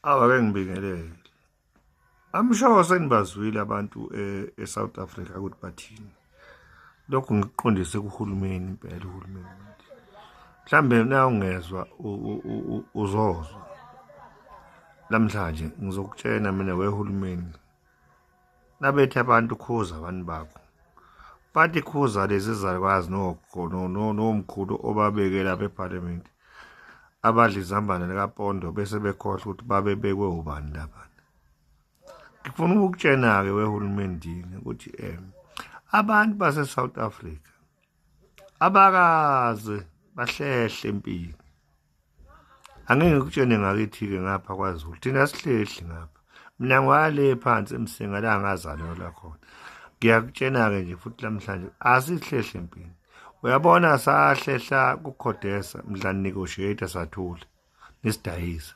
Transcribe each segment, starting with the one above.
Awake ngibingelele. I'm sure senibazwile abantu e-South Africa ukuthi bathini. Lokhu ngikuqondise kuhulumeni impela uhulumeni. Mhlambe na ungezwa uzozwa. Namhlanje ngizokutshena mina wehulumeni. Nabethi abantu khuza abantu bakho. Bathi khuza lezi zalukwazi nomkhulu obabeke lapha eParliament. Abadla izambane likapondo bese bekhohlwa ukuthi babebekwe ubani labana. Ngifuna ukukutshena-ke wehulumendini ukuthi abantu base-South Africa abakaze bahlehle empini. Angeke ngikutshene ngakithi-ke ngapha kwaZulu, thina sihlehli ngapha. Mina ngwale phansi eMsinga la ngazalelwa khona. Ngiyakutshena-ke nje futhi namhlanje asihlehle empini. Uyabona sahlehla kuCodesa mhla negotiator sathula nisidayisa.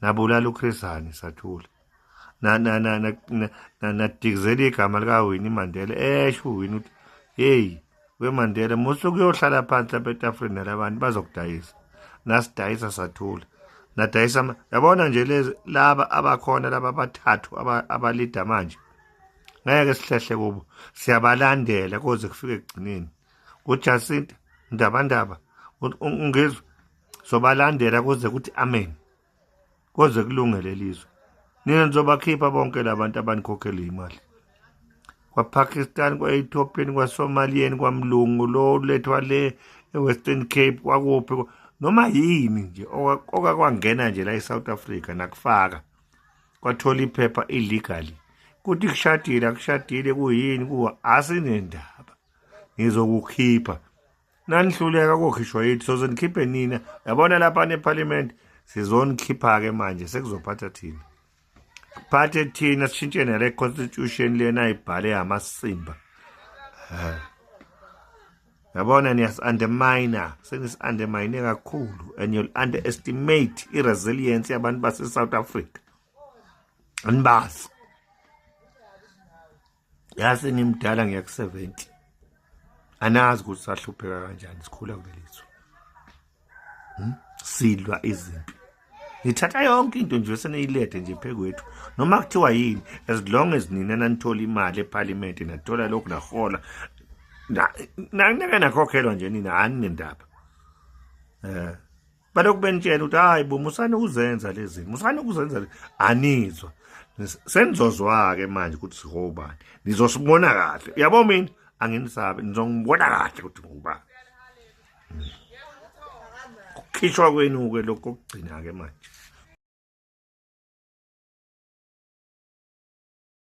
Nabulala uChris Hani sathula. Na na na na nadikizela igama likaWinnie Mandela esho uWinnie ukuthi hey we Mandela musu kuyohlala phansi lapha etafuleni nalabantu bazokudayisa. Nasidayisa sathula. Nadayisa yabona nje lezi laba abakhona laba abathathu abalida manje. Ngeke sihlehle kubo, siyabalandela kuze kufike ekugcineni. UJacinta Ndabandaba ungizwe, sobalandela kuze kuthi amen, kuze kulungele lizwe. Nina nizobakhipha bonke labantu abanikhokhela imali kwaPakistan, kwa-Ethiopian, kwaSomaliyeni, kwamlungu lo lethwa le eWestern Cape, kwakuphi noma yini nje okwakwangena nje la eSouth Africa nakufaka kwathola iphepha illegally kuthi kushadile akushadile kuyini kuwa asinendaba ngizokukhipha nanihluleka kokhishwa yithi soze nikhiphe nina yabona lapha neparliament sizonikhipha-ke manje sekuzophatha thina phathe thina sishintshe nale constitution lena ayibhale yamasimba yabona niyas-undermine senisi-undermine kakhulu and you'll underestimate i-resilience yabantu base-South Africa. Anibazi yazi ngimdala ngiya ku-70 anazi ukuthi sahlupheka kanjani sikhula kuleli zwe. Silwa izimpi nithatha yonke into nje seniyilethe nje phekwethu noma kuthiwa yini as long as nina nanithola imali eParliament nathola lokhu nahola nake nakhokhelwa nje nina aninendaba. Balokhu benitshela ukuthi hayi bo musani ukuzenza lezi musani ukuzenza anizwa senizozwa-ke manje ukuthi sihobani nizosibona kahle uyabo mina anginisabi nizongibona kahle ukuthi ngubani. Kukhishwa kwenu-ke lokhu kokugcina-ke manje.